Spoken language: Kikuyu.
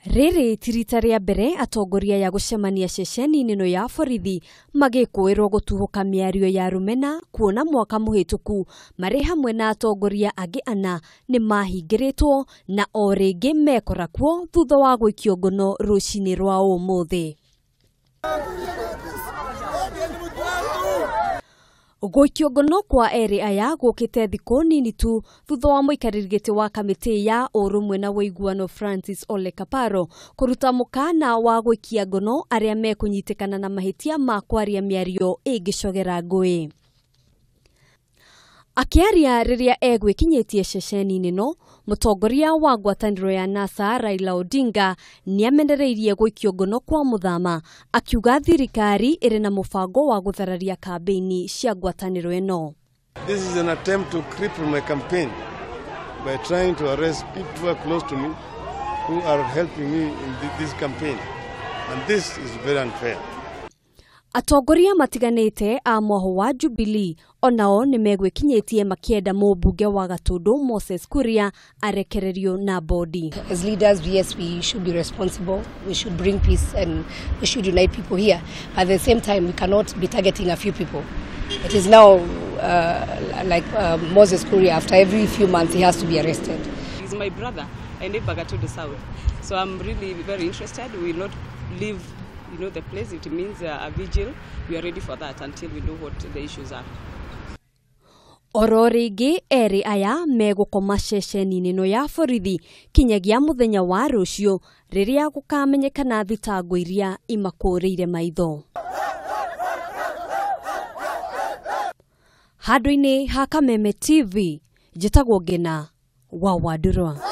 Rĩrĩ ti rita rĩa mbere atongoria ya gũcemania ceceni-inĩ ĩno ya borithi magĩkũĩrwo gũtuhũka mĩario ya rũmena, kuona mwaka mũhĩtũku marĩ hamwe na atongoria angĩ ana nĩ mahingĩrĩtwo na o rĩngĩ mekora kuo thutha wa gũikio ngono rũcinĩ rwa ũmũthĩ. Gũikio ngono kwa erĩ aya gũkĩte thikũ nini tu thutha wa mũikarĩri gĩtĩ wa kamĩtĩ ya ũrũmwe na ũiguano Francis Ole Kaparo kũruta mũkana wa gũikia ngono arĩa mekũnyitĩkana na mahĩtia ma kwaria mĩario ĩngĩcogera ngũĩ. Akĩaria rĩrĩa egwĩkinyĩtie ceceni-inĩ ĩno, mũtongoria wa ngwatanĩro ya NASA Raila Odinga nĩamenereirie gũikio ngono kwa mũthama, akiuga thirikari ĩrĩ na mũbango wa gũthararia kambĩini cia ngwatanĩro ĩno. This is an attempt to cripple my campaign by trying to arrest people who are close to me, who are helping me in this campaign. And this is very unfair. Atongoria matiganĩte a mwahũ wa Jubilee onao nĩ megwĩkinyĩtie makĩenda mũmbunge wa Gatũndũ Moses Kuria arekererio na bodi. As leaders, yes, we should be responsible. We should bring peace and we should unite people here. But at the same time, we cannot be targeting a few people. It is now like Moses Kuria, after every few months, he has to be arrested. He's my brother. I live Gatundu South. So I'm really very interested. We will not leave the place. It means a vigil. We are ready for that until we know what the issues are. Oro rĩngĩ erĩ aya megũkoma ceceni-inĩ ĩno ya borithi kinyagia mũthenya wa rũciũ rĩrĩa gũkamenyekana thitango iria imakũrĩire maitho. Handũ-inĩ ha Kameme TV, njĩtagwo Ngina wa Wandũrwa.